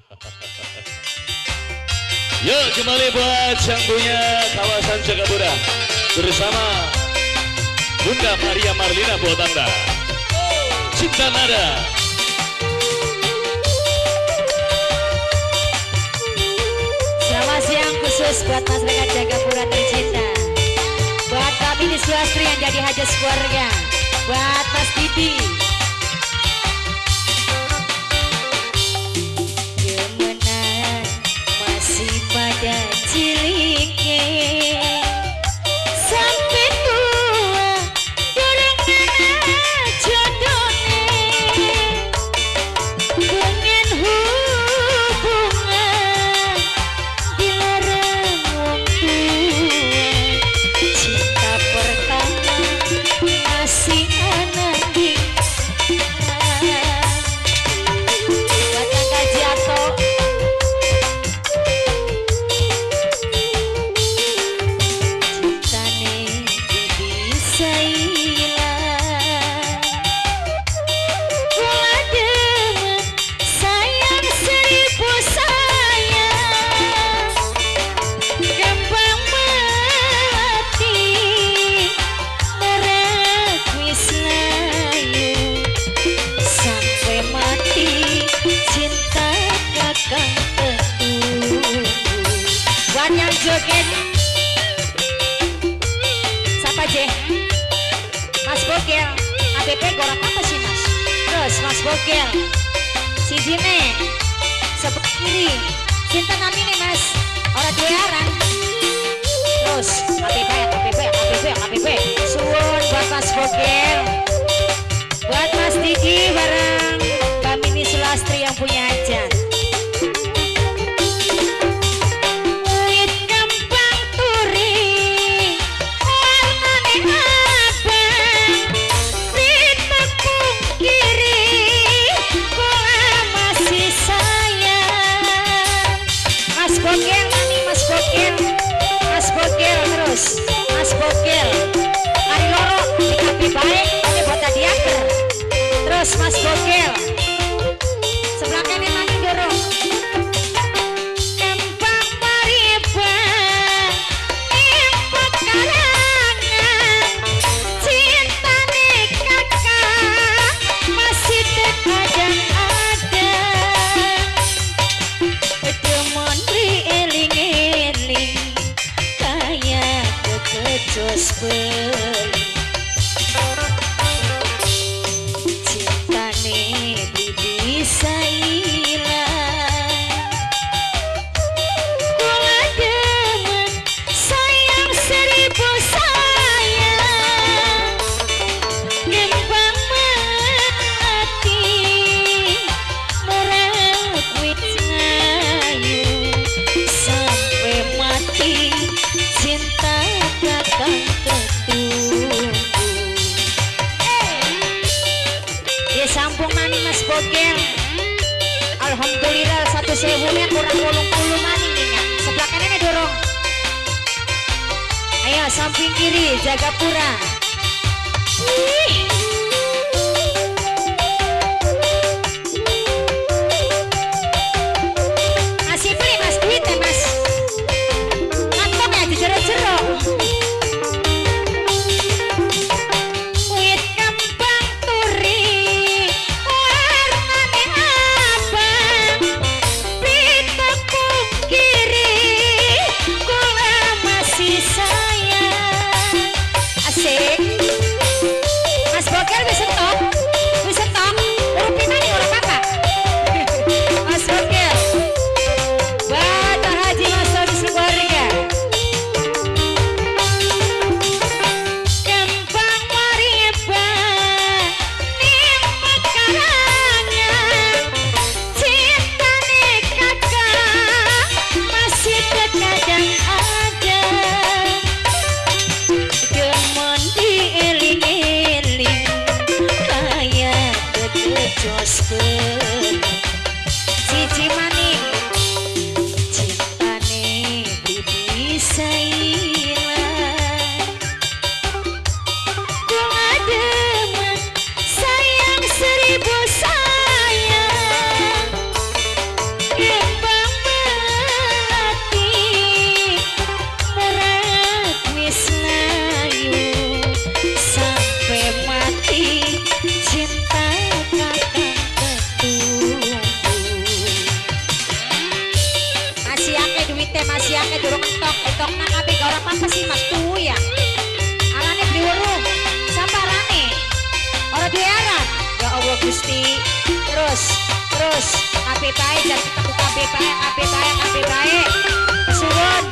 Yuk kembali buat yang punya kawasan Jagapura bersama Bunda Maria Marlina buat Anda. Cinta Nada. Selamat siang khusus buat masyarakat Jagapura tercinta. Buat kami di Sulastri yang jadi hajat keluarga. Buat Mas Didi. Demenan masih pada cilike sampai tua durung ana jodone pengen hubungan dilarang wong tua cinta pertama masih ana di buat kakak jatuh. Joget siapa je? Mas Bogel ABP goreng apa sih mas? Terus Mas Bogel sijine sebelah kiri cinta namine mas orang dua arang terus ABP ABP ABP ABP suwun buat Mas Bogel buat Mas Didi bareng Mbak Mini Sulastri yang punya hajat. Mas Bogel terus Mas Bogel hari loro dikapi baik ini buat tadi aker terus Mas Bogel sebelah kanan maning dorong kembang mariba ing pekarangan cintane kakak masih terkadang ada demon eling-eling kaya kecos beli cintane bisa ilang kula demen sayang seribu sayang kembang mati merak wit ayu sampai mati cinta kakang ketunggu. Ya sambung maning Mas Bogel. Alhamdulillah 1.000-nya kurang 80 maning nih. Sebelah kanannya dorong. Ayo samping kiri Jagapura. Ih. Masih beli mas duit ya mas. Mantap ya jero-jero. Wit kembang turi warnane abang ditekuk kiri kula masih sayang. Asik. Mas Bogel wis entok. Wis entok. Urip maning ora apa-apa. Mas Bogel. Buat Haji Mas Tony sekeluarga. Kembang mariba ning pekarangan cintane kakak masih terkadang ada demon di kabeh bae jan ketemu kabeh bae kabeh bae kabeh bae. Suwun.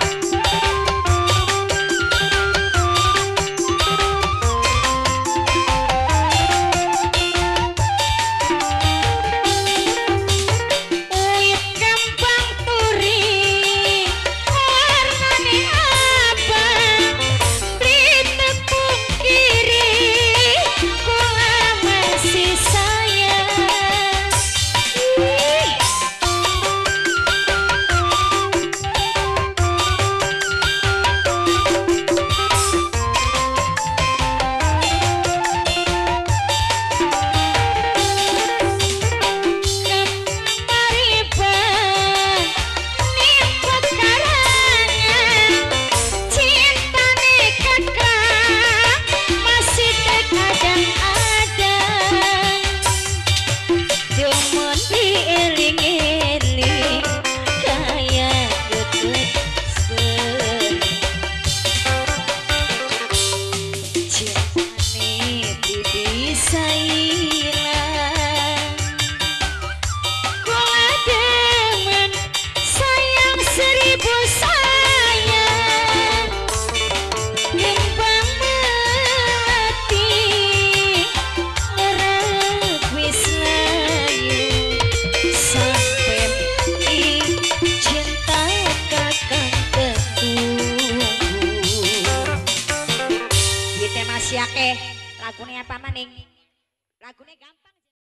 Lagune apa maning? Lagune gampang.